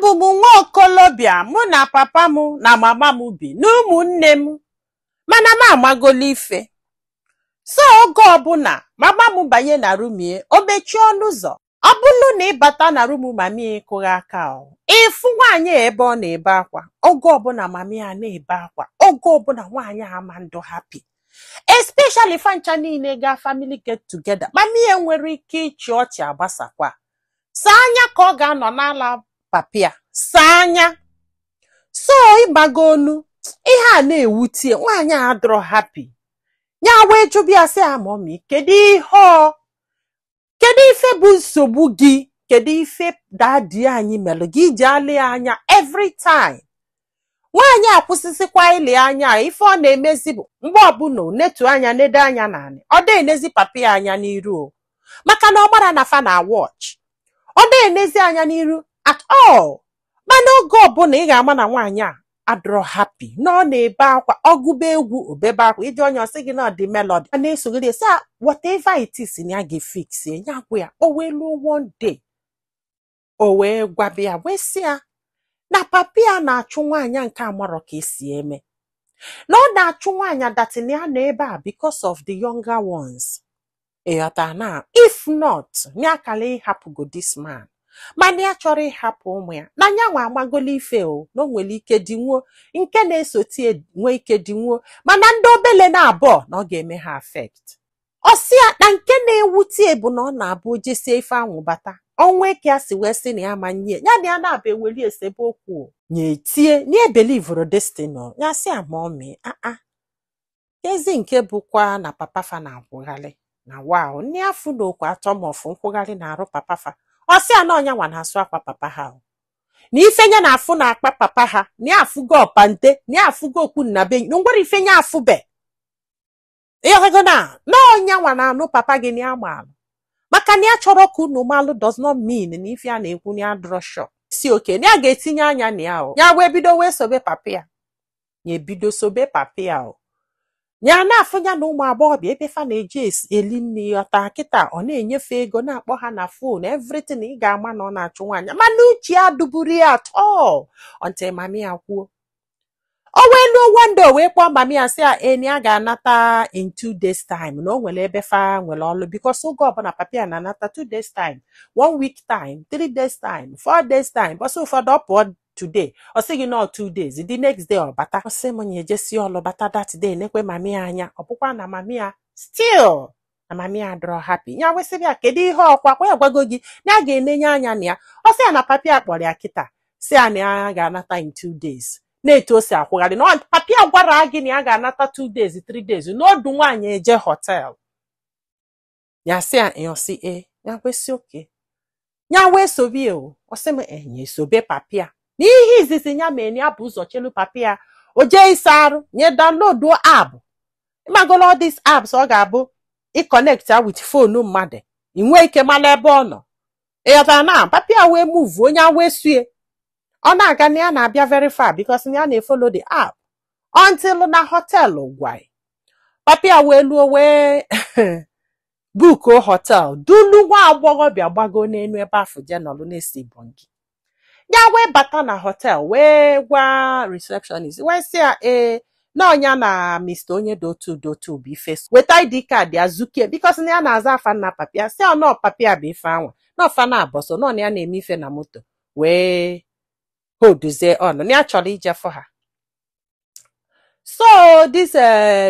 Abụ m nwa okolobịa. Mụ na papa m na mama m bi na ụmụnne m, mana m amagolo ife. So oge ọbụla mama m banye na room ie, o mechie ọnụ ụzọ. Ọ bụrụ na ịbata na room mami, ịkụghị aka, o ịfụ nwaanyị a ebe ọ na-ebe akwa. Oge ọbụla mami a na-ebe akwa, oge ọbụla nwaanyị a ama ndụ happy, especially fancha niile gaa family get together, mami ya nwere ike ịchị ọchị agbasakwa saa anya ka ọ ga-anọ n'ala papia saa anya. So ịgbago onu ihe a na-ewutie nwaanyị a adọrọ happy. Ya wee jụbịa sị ya, "Mommy, kedu ihe ọ kedu ife bụ nsogbu gị? Kedu ife daddy anyị melụ gị iji alị ya anya every time?" Nwaanyị akwụsịsịkwa ile anya. Ife ọ na-emezi bụ mgbe ọbụla o netu anya, nedo anya naanị, ọ dị enezi papa ya anya n'iru o, maka na ọ gbara na fa na watch, ọ dị enezi anya n'iru at all. Mana oge ọbụla ị ga-ama na nwaanyị a adọrọ happy, na ọ na-ebe akwa. Ọgụba egwu, obebe akwa. Iji onye ọsị gị na ọ dị melody a na-esogide sị whatever it is na ya ga-efix ya. Gwụ ya. O wee luo one day, o wee gwabịa wee sị ya na papa ya na-achụ nwaanyị nke amarọ ka esi eme, na ọ na-achụ nwaanyị datin ya nọ ebe a because of the younger ones. Ịghọta na if not, ya akala ịhapụgo this man, mana ya chọrọ ịhapụ ụmụ ya, na nyanwa amagolo ife o, na o nwere ike dinwuo nke na-esote, nwee ike dinwuo, mana ndị obele na abụọ na ọ ga-eme ha affect. Ọ sị ya na nke na-ewute bụ na ọ na-abụ jesie ife anwụ bata ọnwa eke ya si wee sị na ya ma nye ya na ya na-abụ eweli esebe okwu nye tie na ebelivuru destiny ya. Sị ya, "Mommy, aa ezi nke bụkwa na papa fa na-akwụgharị na wow nne afụ na okwu atọmọfụ nkwụgharị na-arụ papa fa." Ọ sị ya na ọnya nwa na-asụ akwa papa ha o, na ife nya na-afụ na akpa papa ha, na ya afụgo ọpante, na ya afụgo okwu nnabe, na ngwere ife nya afụbe. Ịghọtago na ọnya nwa na-anụ papa gị, na ya maalụ, maka na ya chọrọ ka unu malụ does not mean na ife a na-ekwu na ya dụrọ sure. Si oke na ya ga-etinye anya na ya o. Ya wee bido wee sobe papa ya, ya ebido sobe papa ya o, ya na-afụ ya na ụmụ agbọghọbịa ebe fa na-eji eli nri. Ọta kịta ọ na-enyefe ego, na-akpọ ha na phone, everything. Ị ga-ama na ọ na-achụ nwaanyị, mana uche ya duburu ya at all until mami ya kwuo. O wee luo one day, o wee kpọọ mami ya sị ya eni a ga-anata in 2 days time, na o nwere ebe fa nwere ọlụ, because oge ọbụla papa ya na-anata 2 days time, one week time, 3 days time, 4 days time. Bọsị ụfọdụ ọ pụọ today, ọ sị gị nọ 2 days, the next day ọ bata. Ọ sị m na ejesi ọlụ bata that day, nekwe mami ya anya, ọ bụkwa na mami ya still na mami ya adọrọ happy. Ya wesịrị ya, kedu ihe ọkwa kwa ya gwago gị na ya ga-enenye anya na ya? Ọ sị ya na papi ya kpọrọ ya kịta, sị ya na ya ga-anata in 2 days, na-etu o si akwụgharị na papi ya gwara gị na ya ga-anata 2 days, 3 days, n'ọdụ nwaanyị eje hotel. Ya sị ya ịyọsị e ya kwesị oke ya wee sobe o. Ọ sị m enye esobe papi ya n'ihe izizi ya mee na ya bụ ụzọ chelu papi ya o jee ịsa arụ, nye download app. Ịmagolo all these apps ọ ga-abụ ịconnect ya with phone mmadụ, ị nwee ike mara ebe ọ nọ. Ịghọtara na papi ya wee move onye a wee sue, ọ na-aga na ya na-abịa very far because na ya na-efollow the app until na hotel gwai papi ya wee luo, wee bookuo hotel, dulu nwa agbọghọbịa gbago n'elu ebe afụ je nọlụ na-esi bongi. Ya wee bata na hotel, wee gwa receptionist, wee sị ya ee na ọnya na Mr. onye dotu dotu bụ ife, weta ID card ya zukie, because na ya na-aza afa nna papi ya. Sị ọ nọ papi ya bụ ife anwa na ọfa na abọsọ nọ na ya na-eme ife na moto, wee holduzie on na ya chọrọ ije fụ ha. So this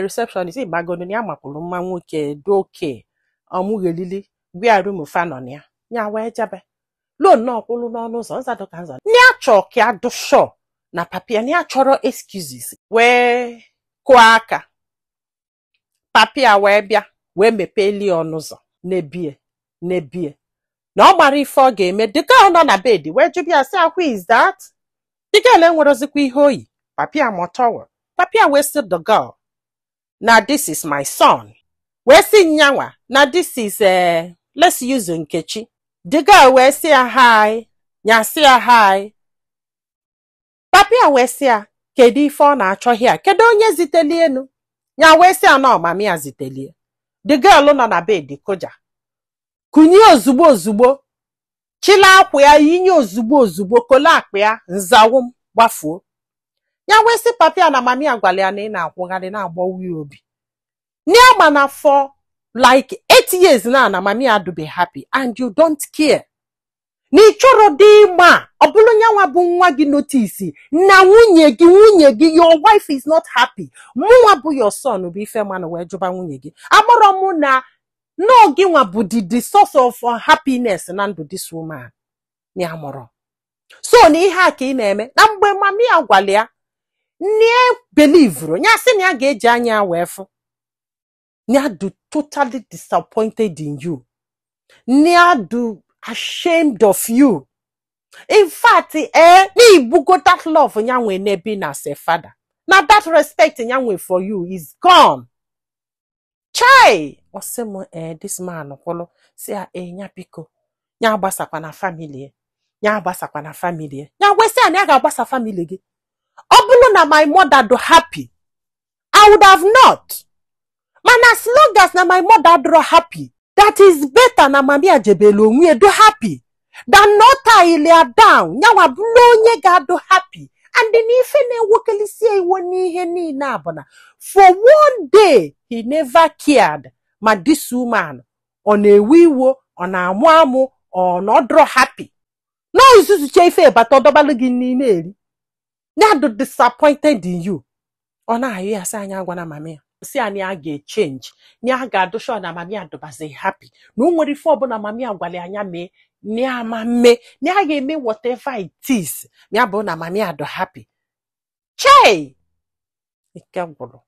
receptionist, ịgbagoro na ya makwuru mma nwoke dị oke ọmụghelili, gwa ya room fa nọ na ya. Ya wee jebe luo nnọọ kwụlụ n'ọnụ ụzọ nzado ka nzado na ya chọọ ka ya dụ sure na papi ya, na ya chọrọ excuses, wee kụọ aka. Papi ya wee bịa, wee mepeeli ọnụ ụzọ, nebie nebie na ọ mara ife ọ ga-eme. The girl nọ na bed wee jụbịa sị, "Who is that?" The girl enwerozikwa ihe oyi. Papi ya mọtọwel. Papi ya wee sị the girl na this is my son, wee sị nyanwa na this is let's use Nkechi. The girl wee sị ya hi, ya sị ya hi. Papi ya wee sị ya kedu ife ọ na-achọ hia, kedu onye ziteli enu ya? Wee sị ya na ọmami ya zitelie. The girl nọ na bed koja kunye ozugbo ozugbo. Chila akwa ya yinye ozugbo ozugbo, kolo akpa ya nzawu m gbafuo. Ya wee sị papa ya na mami ya gwara ya na ị na-akwụgharị na-agbawa ya obi n'ịma na for like 8 years na mami ya adụbe happy and you don't care, na ị chọrọ dị ịma. Ọ bụrụ nyanwa bụ nwa gị notice na nwunye gị, your wife is not happy. Mụnwa bụ your son bụ ife manụ wee jụba nwunye gị. Amarọ mụ na nọọ gị nwa bụ the source of happiness na ndụ this woman ya mụrụ. So na ihe a ka ị na-eme na mgbe mami ya gwara ya nne belivuru ya, sị na ya ga-eji anya ya wee fụ ya do totally disappointed in you, ya do ashamed of you. In fact, na ibugo that love ya nwe n'ebe na as a father, na that respect ya nwe for you is gone. Chai, ọ sị m, this man kwụlụ si ya, ya biko, ya agbasakwa na family ya, ya agbasakwa na family ya. Ya wee sị ya na ya ga-agbasa family gị. Ọ bụrụ na my mother do happy, I would have not. Mana as long as na my mother dro happy, that is better na mami ajebelu onwe ya do happy than not tie ya down. Nyanwa bụrụ onye ga-adụ happy. And n'ife na-ewokelisi iwo n'ihe niile a bụ na for one day he never cared ma this woman ọ na-ewe iwo, ọ na-amụ amụ, ọ na ọ dro happy. Na izuzuche ife bata ọdọbalụ gị n'ime eri ya do disappointed in you. Ọ na-ayụ ya sị anyị agwana mami ya, si anyị a ga-echange, na ya ga-adụ sure na mami ya dụbazi happy, na o nwere ife ọbụla mami ya gwara anya mee na ya ama mme, na ya ga-eme whatever it is, na ya bụ na mami ya dụ happy. Chei, ike gwụrụ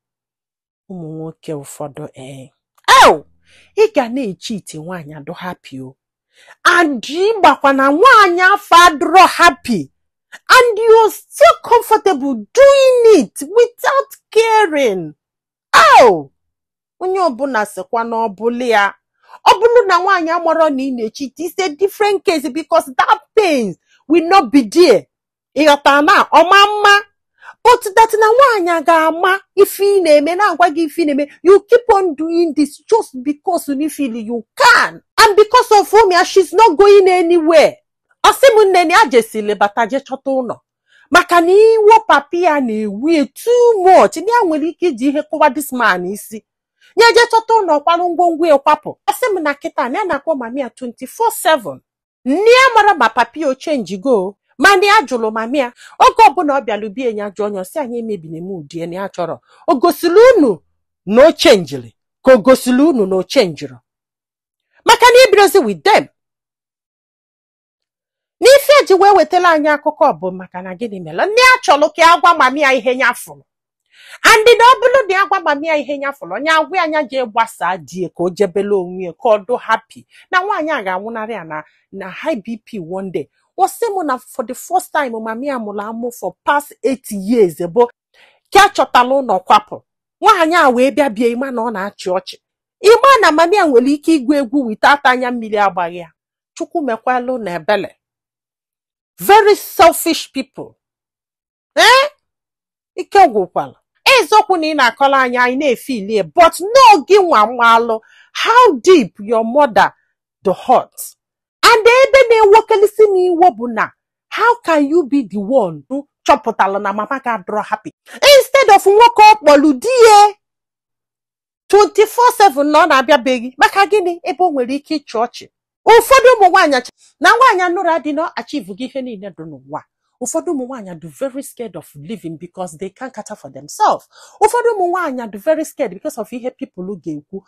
ụmụ nwoke ụfọdụ. Ew, ị ga na-eche ite nwaanyị adụ happy o, and ịgbakwa na nwaanyị afọ adụrọ happy and you're still comfortable doing it without caring. Oh, onye ọbụla sịkwa na ọ bụla ya, ọ bụrụ na nwaanyị amarọ na ị na-echeat, it's a different case because that pain will not be there. Ịghọta na ọma mma, but that na nwaanyị ga-ama ife ị na-eme, na-agwa gị ife ị na-eme, you keep on doing this just because you feel you can and because of whom she's not going anywhere. Ọ sị m, nne, na ya jesili bata je chọta ụlọ maka na iwo papi ya na-ewu too much, na ya nwere ike iji ihe kụwa this man isi. Ya eje chọta ụlọ, kwarụ ngwongwo ya kwapụ. Ọ sị m na kịta na ya na-akpọ mami ya 24/7. Nne ya mara ma papi o changego, mana ya jụrụ mami ya oge ọbụla ọ bịara bie ya jụọ onye ọsị anyị emebiri m ụdị na ya chọrọ. O gosiri unu na o changeri ka o gosiri unu na o changeri maka na ibirozi with them. N'ife eji wee wetara anyị akụkọ bụ maka na gịnị mere ndị a chọrọ ka agwa mami ya ihe ya fụrụ, and na ọ bụrụ na ya gwa mami ya ihe ya fụrụ, onye agwa anya jee gbasaa die ka o jebele onwe ya ka ọ dụ happy, na nwaanyị a ga-anwụnarị ya na high BP one day. Ọ sị m na for the first time mami ya mụrụ amụ for past 8 years bụ ka a chọtala ụlọ kwapụ, nwaanyị a wee bịa bie. Ịma na ọ na-achị ọchị, ịma na mami ya nwere ike igwu egwu without anya mmiri agbaghị ya. Chukwu mekwalụ na ebele. Very selfish people. Ike gwụkwala. Eziokwu na ị na-akọrọ anyị, anyị na-efilie, but n'oge nwa mmalụ how deep your mother the hurt. And ebe na-ewokelisi m iwo bụ na how can you be the one who chọpụtara na mama ga adọrọ happy instead of nwoke ọ kpọrọ di ya 24/7 na ọ na-abịabeghị? Maka gịnị? Ebe o nwere ike ịchị ọchị. Ụfọdụ ụmụ nwaanyị na nwaanyị anụrụ adị na achieve gị ihe niile dị n'ụwa. Ụfọdụ ụmụ nwaanyị dị very scared of living because they can't cater for themselves. Ụfọdụ ụmụ nwaanyị dị very scared because of ihe people ga-ekwu.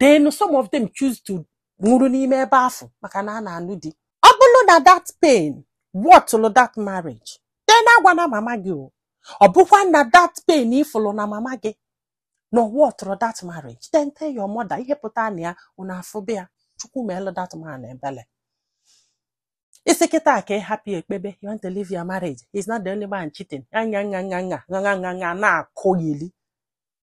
Then some of them choose to nwụrụ n'ime ebe afọ maka na a na-anụ di. Ọ bụrụ na that pain wọtụlụ that marriage, then agwana mama gị o. Ọ bụkwa na that pain ịfụlụ na mama gị na wọtụrụ that marriage, then tell your mother. Ihe pụta na ya unu afụbe ya. Chukwu meelụ that man ebele. Isi kịta ka ị hapụ ekpebe, you want to leave your marriage, he's not the only man cheating, anya nya nya nya nya nya nya na-akọgheli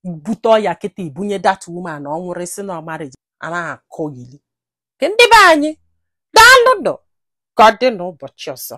bute ọya kịta ibunye that woman. Ọ nwụrụ isi na marriage a na-akọgheli. Ke ndị be anyị, daalụ nụ ka ọ dị n'ụbọchị ọzọ.